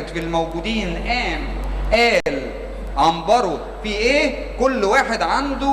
في الموجودين قام قال عنبره في ايه؟ كل واحد عنده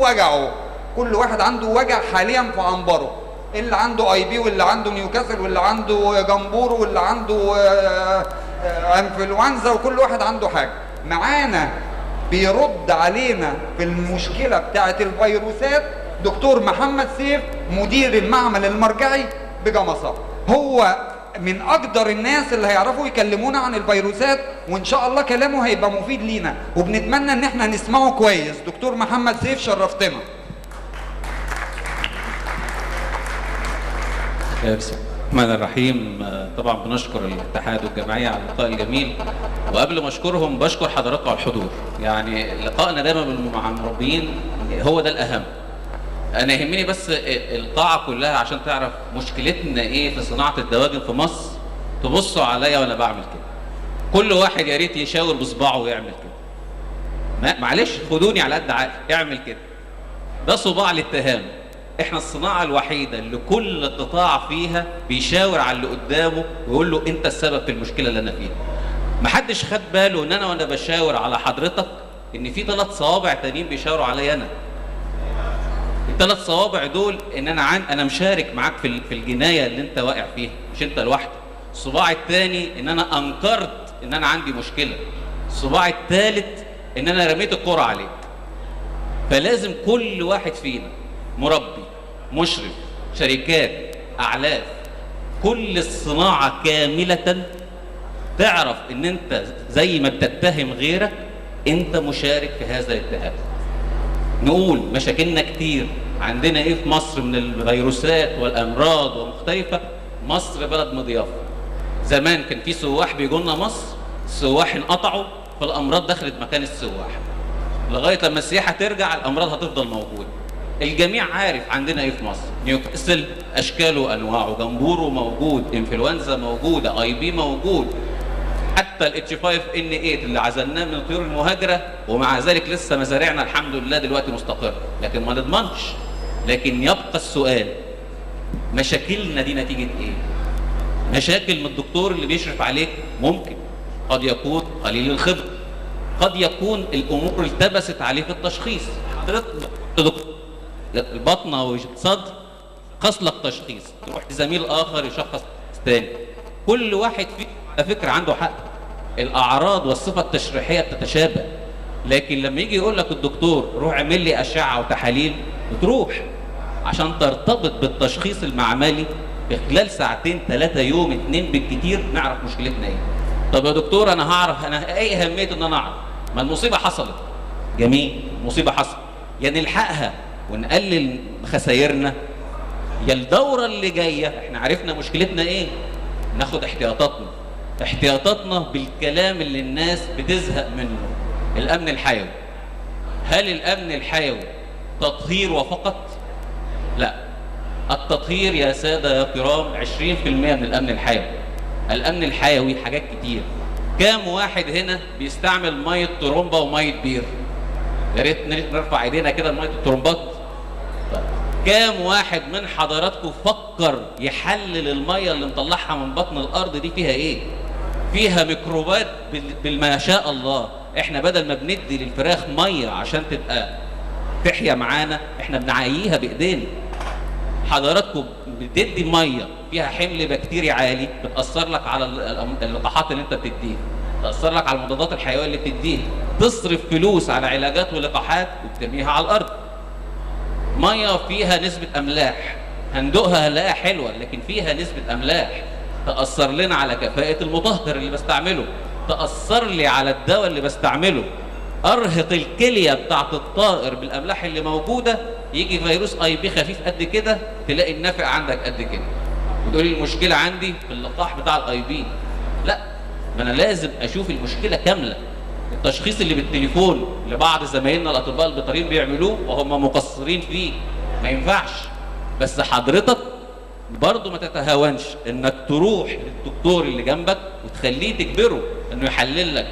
وجعه، كل واحد عنده وجع حاليا في عنبره، اللي عنده IB واللي عنده نيوكاسل واللي عنده جمبور واللي عنده انفلونزا، وكل واحد عنده حاجة. معانا بيرد علينا في المشكلة بتاعه الفيروسات دكتور محمد سيف، مدير المعمل المرجعي بجمصة. هو من اقدر الناس اللي هيعرفوا يكلمونا عن الفيروسات، وان شاء الله كلامه هيبقى مفيد لينا، وبنتمنى ان احنا نسمعه كويس. دكتور محمد سيف شرفتنا. بسم الله الرحمن الرحيم. طبعا بنشكر الاتحاد والجمعية على اللقاء الجميل، وقبل ما اشكرهم بشكر حضراتكم على الحضور. يعني لقائنا دايما مع المربيين هو ده الاهم. انا يهمني بس القاعة كلها عشان تعرف مشكلتنا ايه في صناعة الدواجن في مصر. تبصوا عليا وانا بعمل كده، كل واحد يا ريت يشاور بصباعه ويعمل كده. معلش خدوني على قد عقلي، اعمل كده. ده صباع الاتهام. احنا الصناعة الوحيدة اللي كل قطاع فيها بيشاور على اللي قدامه ويقول له انت السبب في المشكلة اللي انا فيها. محدش خد باله ان انا وانا بشاور على حضرتك ان في 3 صوابع تانيين بيشاوروا عليا انا. الثلاث صوابع دول ان انا انا مشارك معاك في الجناية اللي انت واقع فيها، مش انت لوحدك. الصباع الثاني ان انا انكرت ان انا عندي مشكلة. الصباع الثالث ان انا رميت الكره عليك. فلازم كل واحد فينا مربي، مشرف، شركات، اعلاف، كل الصناعة كاملة تعرف ان انت زي ما بتتهم غيرك انت مشارك في هذا الاتهام. نقول مشاكلنا كتير، عندنا ايه في مصر من الفيروسات والامراض ومختلفة. مصر بلد مضيافه. زمان كان في سواح بيجوا لنا مصر، السواح انقطعوا فالامراض دخلت مكان السواح. لغاية لما السياحة ترجع الامراض هتفضل موجودة. الجميع عارف عندنا ايه في مصر. نيوكاسل اشكاله وانواعه، جمبورو موجود، انفلونزا موجودة، IB موجود، حتى ال H5N8 اللي عزلناه من الطيور المهاجره، ومع ذلك لسه مزارعنا الحمد لله دلوقتي مستقره، لكن ما نضمنش. لكن يبقى السؤال، مشاكلنا دي نتيجة ايه؟ مشاكل من الدكتور اللي بيشرف عليك، ممكن قد يكون قليل الخبرة، قد يكون الامور التبست عليه في التشخيص. حضرتك البطنه والصدر خصلك تشخيص، تروح لزميل اخر يشخص ثاني. كل واحد فيه على فكرة عنده حق. الاعراض والصفة التشريحيه بتتشابه، لكن لما يجي يقول لك الدكتور روح اعمل لي اشعه وتحاليل، بتروح عشان ترتبط بالتشخيص المعملي في خلال ساعتين 3 يوم 2 بالكتير نعرف مشكلتنا ايه. طب يا دكتور انا هعرف، انا ايه اهمية ان انا اعرف؟ ما المصيبة حصلت. جميل، المصيبة حصلت، يا نلحقها ونقلل خسايرنا، يا الدورة اللي جاية احنا عرفنا مشكلتنا ايه ناخد احتياطاتنا. احتياطاتنا بالكلام اللي الناس بتزهق منه، الامن الحيوي. هل الامن الحيوي تطهير وفقط؟ لا. التطهير يا ساده يا كرام 20% من الامن الحيوي. الامن الحيوي حاجات كتير. كام واحد هنا بيستعمل مية ترومبه ومية بير؟ يا ريت نرفع ايدينا كده لمية الترومبات. كام واحد من حضراتكم فكر يحلل المية اللي مطلعها من بطن الارض دي فيها ايه؟ فيها ميكروبات بالما شاء الله. احنا بدل ما بندي للفراخ مية عشان تبقى تحيا معانا، احنا بنعييها بايدينا. حضراتكم بتدي مية فيها حمل بكتيري عالي، بتاثر لك على اللقاحات اللي انت بتديها، تاثر لك على المضادات الحيوية اللي بتديها، تصرف فلوس على علاجات ولقاحات وبترميها على الارض. مية فيها نسبه املاح، هندوقها هنلاقيها حلوة لكن فيها نسبه املاح تاثر لنا على كفاءة المطهر اللي بستعمله، تاثر لي على الدواء اللي بستعمله، ارهق الكلية بتاعت الطائر بالاملاح اللي موجودة، يجي فيروس IB خفيف قد كده تلاقي النافع عندك قد كده، وتقولي المشكلة عندي في اللقاح بتاع ال IB. لا، ما انا لازم اشوف المشكلة كاملة. التشخيص اللي بالتليفون لبعض زمايلنا الاطباء البيطريين بيعملوه وهم مقصرين فيه ما ينفعش. بس حضرتك برضه ما تتهاونش انك تروح للدكتور اللي جنبك وتخليه تجبره انه يحلل لك،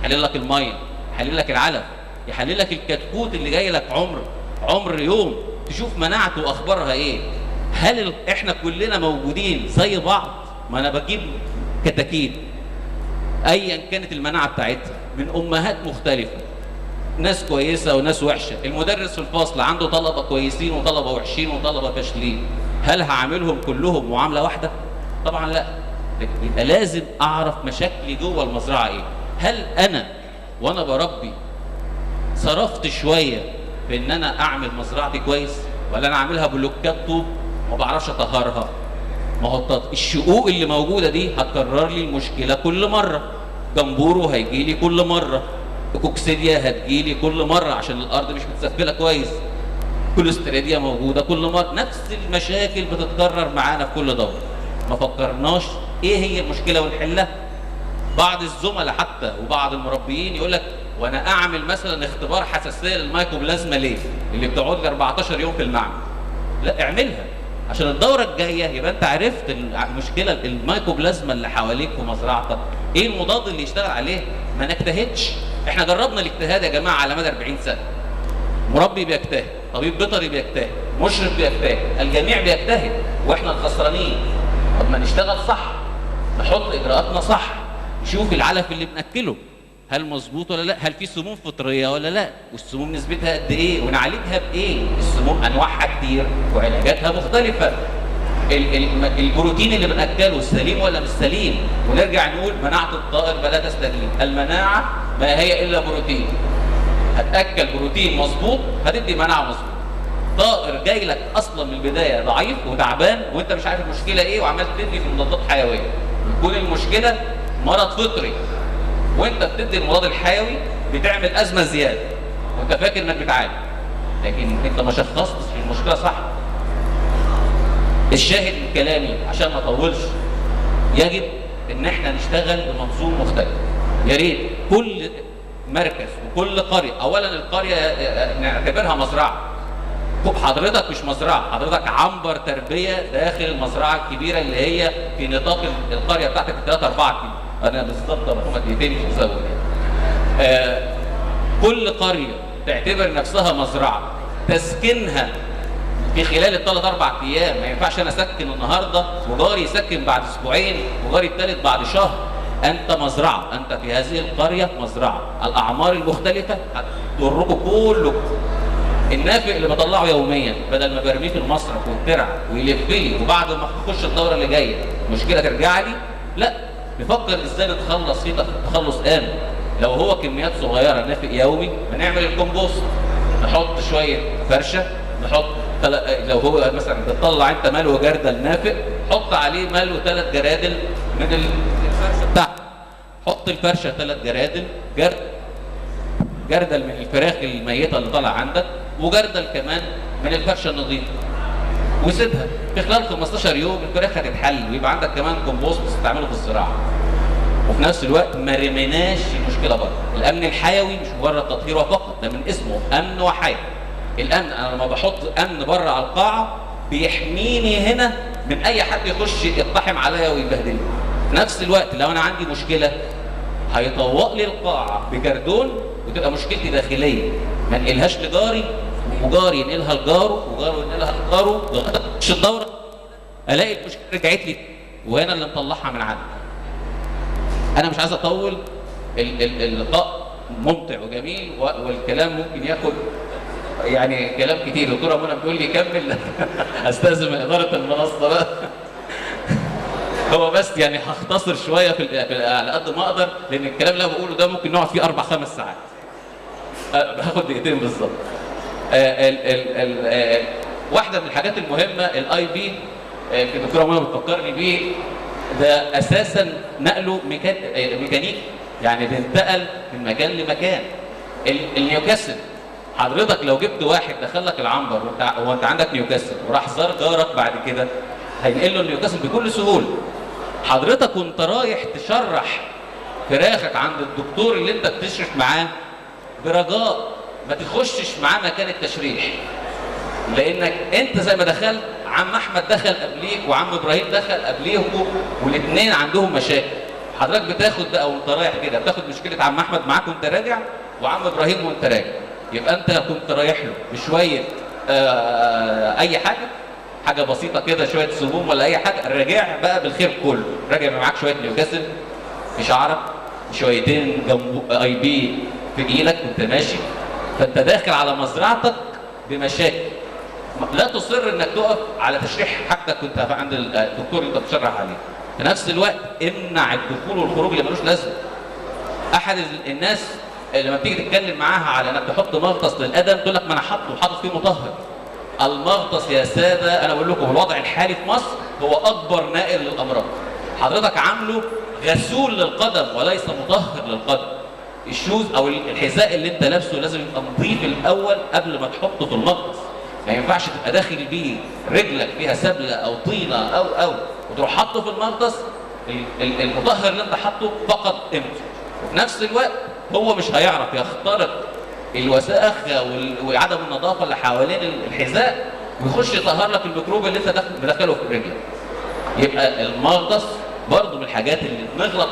يحلل لك المية، يحلل لك العلف، يحلل لك الكتكوت اللي جاي لك عمر يوم، تشوف مناعته واخبارها ايه. هل احنا كلنا موجودين زي بعض؟ ما انا بجيب كتاكيت، ايا كانت المناعة بتاعتها، من امهات مختلفة، ناس كويسة وناس وحشة. المدرس في الفصل عنده طلبه كويسين وطلبه وحشين وطلبه فاشلين، هل هعاملهم كلهم معاملة واحدة؟ طبعا لا. يبقى لازم اعرف مشاكلي جوه المزرعة ايه. هل انا وانا بربي صرفت شوية في ان انا اعمل مزرعتي كويس، ولا انا اعملها بلوكات طوب ما بعرفش اطهرها؟ ما هو الشقوق اللي موجودة دي هتكرر لي المشكلة كل مرة. جمبورو هيجي لي كل مرة، كوكسيديا هتجي لي كل مرة عشان الارض مش متسفله كويس، كوليستريديا موجودة كل مرة، نفس المشاكل بتتكرر معانا في كل دوره. ما فكرناش ايه هي المشكلة ونحلها. بعض الزملاء حتى وبعض المربيين يقول لك وانا اعمل مثلا اختبار حساسية للمايكوبلازما ليه؟ اللي بتقعد لي 14 يوم في المعمل. لا، اعملها عشان الدورة الجاية يبقى انت عرفت المشكلة المايكوبلازما اللي حواليك في مزرعتك ايه المضاد اللي يشتغل عليه. ما نجتهدش، احنا جربنا الاجتهاد يا جماعة على مدى 40 سنة. مربي بيجتهد، طبيب بيطري بيجتهد، مشرف بيجتهد، الجميع بيجتهد، واحنا الخسرانين. طب ما نشتغل صح، نحط اجراءاتنا صح، نشوف العلف اللي بناكله هل مظبوط ولا لا، هل في سموم فطرية ولا لا، والسموم نسبتها قد ايه، ونعالجها بايه. السموم انواعها كتير وعلاجاتها مختلفة. البروتين اللي بناكله سليم ولا مش سليم؟ ونرجع نقول مناعة الطائر بلا تستجيب، المناعة ما هي الا بروتين. هتاكل بروتين مظبوط هتدي مناعة مظبوط. طائر جاي لك اصلا من البداية ضعيف وتعبان وانت مش عارف المشكلة ايه وعمال تدي في مضادات حيوية، يكون المشكلة مرض فطري وانت بتدي المضاد الحيوي بتعمل ازمة زيادة وانت فاكر انك بتعالج، لكن انت ما شخصتش المشكلة صح. الشاهد من كلامي عشان ما اطولش، يجب ان احنا نشتغل بمنظوم مختلف. يا ريت كل مركز وكل قرية، اولا القرية نعتبرها مزرعة. حضرتك مش مزرعة، حضرتك عنبر تربيه داخل المزرعة الكبيرة اللي هي في نطاق القرية بتاعتك 3 4 كيلو. انا بالظبط هما دقيقتين مش مزود يعني. كل قرية تعتبر نفسها مزرعة، تسكنها في خلال الثلاث 4 ايام. ما ينفعش انا اسكن النهارده وجاري يسكن بعد اسبوعين وجاري الثالث بعد شهر. انت مزرعة، انت في هذه القرية مزرعة. الاعمار المختلفة هتضركم كلكم. النافق اللي بطلعه يوميا بدل ما برميه في المصرف والترع ويلف لي وبعد ما اخش الدورة اللي جاية المشكلة ترجع لي، لا، نفكر ازاي نتخلص فيه تخلص امن. لو هو كميات صغيرة نافق يومي بنعمل الكومبوست، نحط شوية فرشه، نحط لو هو مثلا بتطلع انت ملو جردل نافق، حط عليه ملو 3 جرادل من الفرشة بتاعتك. حط الفرشة 3 جرادل، جردل من الفراخ الميتة اللي طالعه عندك، وجردل كمان من الفرشة النظيفة، وسيبها في خلال 15 يوم الفراخ هتتحل ويبقى عندك كمان كومبوست تستعمله في الزراعة. وفي نفس الوقت ما رميناش المشكلة بره. الامن الحيوي مش مجرد تطهير فقط، ده من اسمه امن وحيوي. الامن انا لما بحط امن بره على القاعة بيحميني هنا من اي حد يخش يقتحم عليا ويبهدلني. في نفس الوقت لو انا عندي مشكلة هيطوق لي القاعة بكردون وتبقى مشكلتي داخلية، ما انقلهاش لجاري وجاري ينقلها لجاره وجاره ينقلها لجاره لغاية ما الدورة الاقي المشكلة رجعت لي وانا اللي مطلعها من عندي. انا مش عايز اطول، اللقاء ممتع وجميل والكلام ممكن ياخد يعني كلام كتير. دكتورة منى بتقول لي كمل، استاذن من ادارة المنصة بقى. هو بس يعني هختصر شوية في على قد ما اقدر، لان الكلام اللي انا بقوله ده ممكن نقعد فيه 4 5 ساعات. هاخد دقيقتين بالظبط. واحدة من الحاجات المهمة ال IB، الدكتورة منى بتفكرني بيه، ده اساسا نقله ميكانيكي، يعني بينتقل من مكان لمكان. النيوكاسل حضرتك لو جبت واحد دخل لك العنبر وانت عندك نيوكاسل وراح زار جارك بعد كده هينقل له النيوكاسل بكل سهولة. حضرتك وانت رايح تشرح فراخك عند الدكتور اللي انت بتشرح معاه، برجاء ما تخشش معاه مكان التشريح، لانك انت زي ما دخلت عم احمد دخل قبليك وعم ابراهيم دخل قبليكوا والاثنين عندهم مشاكل. حضرتك بتاخد بقى وانت رايح كده بتاخد مشكلة عم احمد معاك وانت راجع وعم ابراهيم وانت راجع، يبقى انت كنت رايح له بشوية اي حاجة بسيطة كده، شوية سموم ولا اي حاجة، راجع بقى بالخير كله، راجع معاك شوية نيوكاسل في شعرك، شويتين جنب اي بي في ايدك وانت ماشي، فانت داخل على مزرعتك بمشاكل. لا تصر انك تقف على تشريح حاجتك وانت عند الدكتور اللي انت بتشرح عليه. في نفس الوقت امنع الدخول والخروج اللي ملوش لازمه. احد الناس لما بتيجي تتكلم معاها على انك تحط مغطس للقدم تقول لك ما انا حاطه وحاطط فيه مطهر. المغطس يا ساده انا بقول لكم الوضع الحالي في مصر هو اكبر نائل للامراض. حضرتك عامله غسول للقدم وليس مطهر للقدم. ال shoes او الحذاء اللي انت لابسه لازم يبقى نظيف الاول قبل ما تحطه في المغطس. ما ينفعش تبقى داخل بيه رجلك فيها سبله او طينه او وتروح حاطه في المغطس. المطهر اللي انت حاطه فقد قيمته، وفي نفس الوقت هو مش هيعرف يخترق الوساخه وعدم النظافة اللي حوالين الحذاء ويخش يطهر لك الميكروب اللي انت مدخله في رجلك. يبقى المغطس برضه من الحاجات اللي بنغلط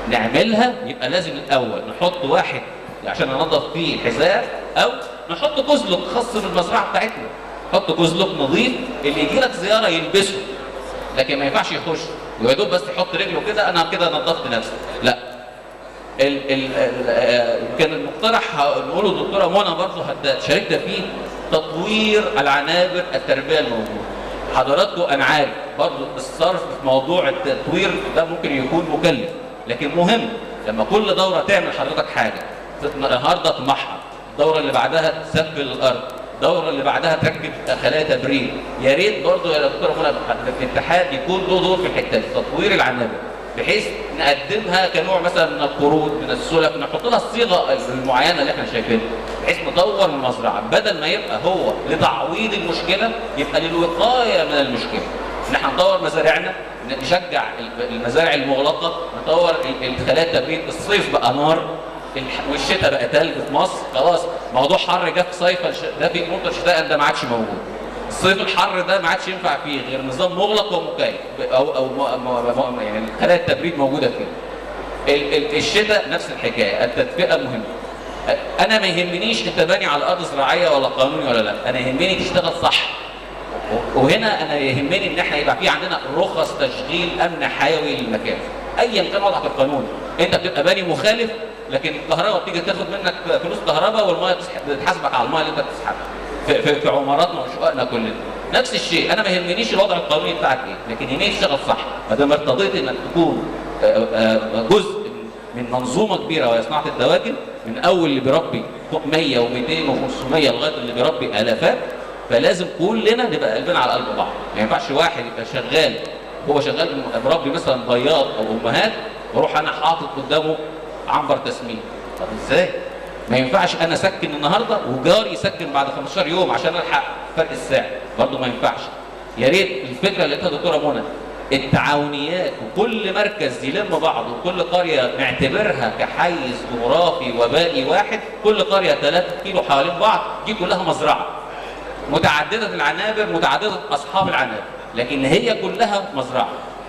نعملها. يبقى لازم الاول نحط واحد عشان ننظف فيه الحذاء، او نحط كزلق خاص بالمزرعه بتاعتنا، نحط كزلق نظيف اللي يجي لك زيارة يلبسه، لكن ما ينفعش يخش ويا دوب بس يحط رجله كده انا كده نظفت نفسي. لا، كان المقترح نقوله الدكتورة منى برضه شاركنا فيه، تطوير العنابر التربية الموجودة. حضراتكم انا عارف برضه الصرف في موضوع التطوير ده ممكن يكون مكلف، لكن مهم. لما كل دوره تعمل حضرتك حاجة، النهارده تمحر، الدورة اللي بعدها تسفل الارض، الدورة اللي بعدها تركب خلايا تبريد. يا ريت برضه يا دكتورة منى الاتحاد يكون له دور في الحتة دي، تطوير العنابر، بحيث نقدمها كنوع مثلا من القروض، من السلف، نحط لها الصيغة المعينة اللي احنا شايفينها، بحيث نطور المزرعة بدل ما يبقى هو لتعويض المشكلة يبقى للوقايه من المشكلة. ان احنا نطور مزارعنا، نشجع المزارع المغلقة، نطور الخلايا التبريد. الصيف بقى نار والشتاء بقى تلج في مصر، خلاص موضوع حر جه في صيف ده في ممطر شتاء ده ما عادش موجود. الصيف الحر ده ما عادش ينفع فيه غير نظام مغلق ومكيف او يعني خلايا التبريد موجودة فيه. الشتاء نفس الحكاية، التدفئه مهمة. انا ما يهمنيش انت باني على ارض زراعية ولا قانوني ولا لا، انا يهمني تشتغل صح. وهنا انا يهمني ان احنا يبقى في عندنا رخص تشغيل امن حيوي للمكان، ايا كان وضعك القانوني. انت بتبقى باني مخالف، لكن الكهرباء بتيجي تاخد منك فلوس كهرباء، والمية بتحاسبك على المية اللي انت بتسحبها في عماراتنا وشققنا كلنا. نفس الشيء، انا ما يهمنيش الوضع القانوني بتاعك ايه، لكن يهمني تشتغل صح. ما دام ارتضيت انك تكون جزء من منظومة كبيرة وهي صناعة الدواجن، من اول اللي بيربي 100 و200 و500 لغاية اللي بيربي الافات، فلازم كلنا نبقى قلبنا على قلب بعض. ما ينفعش واحد يبقى شغال، هو شغال مربي مثلا بياض او امهات، واروح انا حاطط قدامه عنبر تسمين. طب ازاي؟ ما ينفعش انا اسكن النهارده وجاري يسكن بعد 15 يوم عشان الحق فرق السعر، برضه ما ينفعش. يا ريت الفكرة اللي قالتها دكتورة منى، التعاونيات وكل مركز يلم بعض، وكل قرية نعتبرها كحيز جغرافي وبائي واحد، كل قرية 3 كيلو حوالين بعض، دي كلها مزرعة متعددة العنابر، متعددة اصحاب العنابر، لكن هي كلها مزرعة.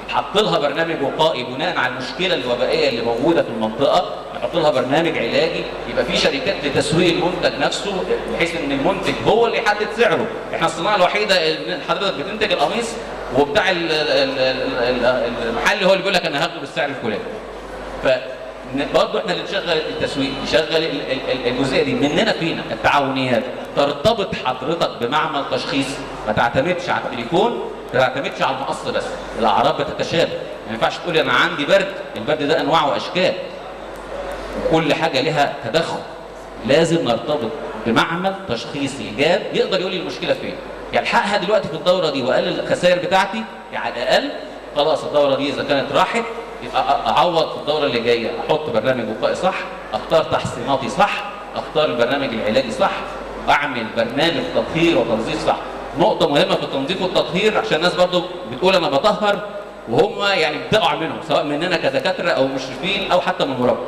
نحط لها برنامج وقائي بناء على المشكلة الوبائيه اللي موجودة في المنطقة، نحط لها برنامج علاجي، يبقى في شركات لتسويق المنتج نفسه بحيث ان المنتج هو اللي يحدد سعره. احنا الصناعة الوحيدة اللي حضرتك بتنتج القميص وبتاع المحل هو اللي بيقول لك انا هاخده بالسعر الفلاني. فبرضه احنا اللي نشغل التسويق، نشغل الجزئية دي مننا فينا. التعاونيات ترتبط حضرتك بمعمل تشخيص، ما تعتمدش على التليفون، ما تعتمدش على المقص بس، الاعراض بتتشابه. ما ينفعش تقول انا عندي برد، البرد ده انواع واشكال وكل حاجة لها تدخل. لازم نرتبط بمعمل تشخيصي جاد يقدر يقول لي المشكلة فين، يلحقها دلوقتي في الدورة دي واقلل الخسائر بتاعتي، يعني على الاقل خلاص الدورة دي اذا كانت راحت يبقى اعوض في الدورة اللي جاية، احط برنامج وقائي صح، اختار تحصيناتي صح، اختار البرنامج العلاجي صح، اعمل برنامج تطهير وتنظيف صح. نقطة مهمة في التنظيف والتطهير عشان الناس برضو بتقول انا بطهر وهم يعني بتقع منهم، سواء مننا كدكاتره او مشرفين او حتى من المربي.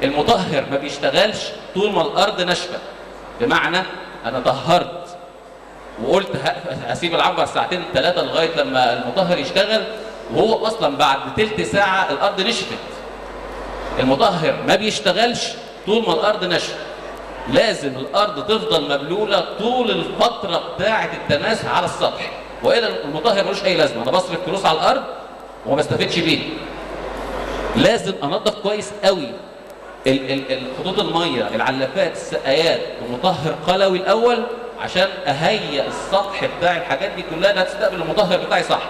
المطهر ما بيشتغلش طول ما الارض ناشفة، بمعنى انا طهرت وقلت هسيب العنبر ساعتين ثلاثة لغاية لما المطهر يشتغل، وهو اصلا بعد تلت ساعة الارض نشفت. المطهر ما بيشتغلش طول ما الارض ناشفة، لازم الارض تفضل مبلوله طول الفترة بتاعه التماس على السطح، والا المطهر ملوش اي لازمه، انا بصرف فلوس على الارض وما بستفدش بيها. لازم انظف كويس قوي الخطوط المية، العلافات، السقايات بمطهر قلوي الاول عشان اهيئ السطح بتاع الحاجات دي كلها انها تستقبل المطهر بتاعي صح.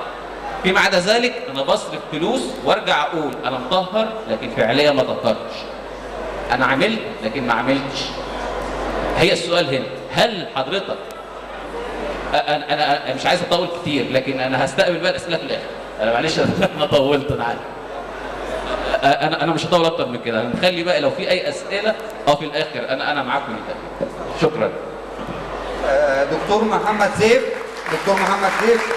فيما عدا ذلك انا بصرف فلوس وارجع اقول انا مطهر لكن فعليا ما طهرتش. انا عملت لكن ما عملتش. هي السؤال هنا، هل حضرتك انا مش عايز اطول كتير لكن انا هستقبل بقى الاسئلة في الاخر. انا معلش انا طولت، انا عارف. انا مش هطول اكتر من كده، هنخلي بقى لو في اي اسئلة في الاخر انا معاكم للاخر. شكرا. دكتور محمد سيف، دكتور محمد سيف،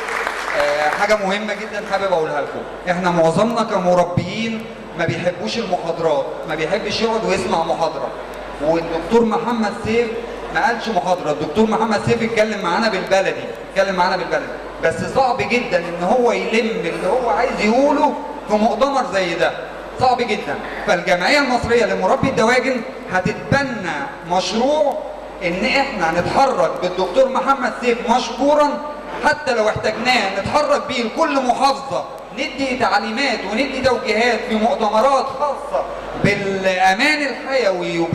حاجة مهمة جدا حابب اقولها لكم. احنا معظمنا كمربيين ما بيحبوش المحاضرات، ما بيحبش يقعد ويسمع محاضرة. والدكتور محمد سيف ما قالش محاضرة، الدكتور محمد سيف اتكلم معانا بالبلدي، اتكلم معانا بالبلدي، بس صعب جدا ان هو يلم اللي هو عايز يقوله في مؤتمر زي ده، صعب جدا. فالجمعيه المصرية لمربي الدواجن هتتبنى مشروع ان احنا نتحرك بالدكتور محمد سيف مشكورا، حتى لو احتاجناه نتحرك بيه لكل محافظة، ندي تعليمات وندي توجيهات في مؤتمرات خاصة بالامان الحيوي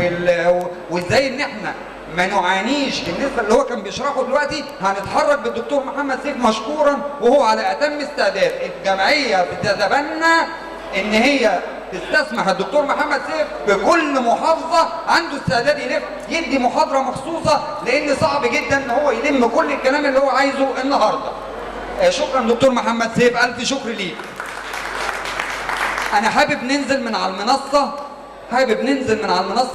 وازاي ان احنا ما نعانيش بالنسبة اللي هو كان بيشرحه دلوقتي. هنتحرك بالدكتور محمد سيف مشكورا وهو على اتم استعداد. الجمعية بتتبنى ان هي تستسمح الدكتور محمد سيف بكل محافظة عنده استعداد يلف يدي محاضرة مخصوصة، لان صعب جدا ان هو يلم كل الكلام اللي هو عايزه النهارده. شكرا دكتور محمد سيف، الف شكر ليك. انا حابب ننزل من على المنصة، حابب ننزل من على المنصة.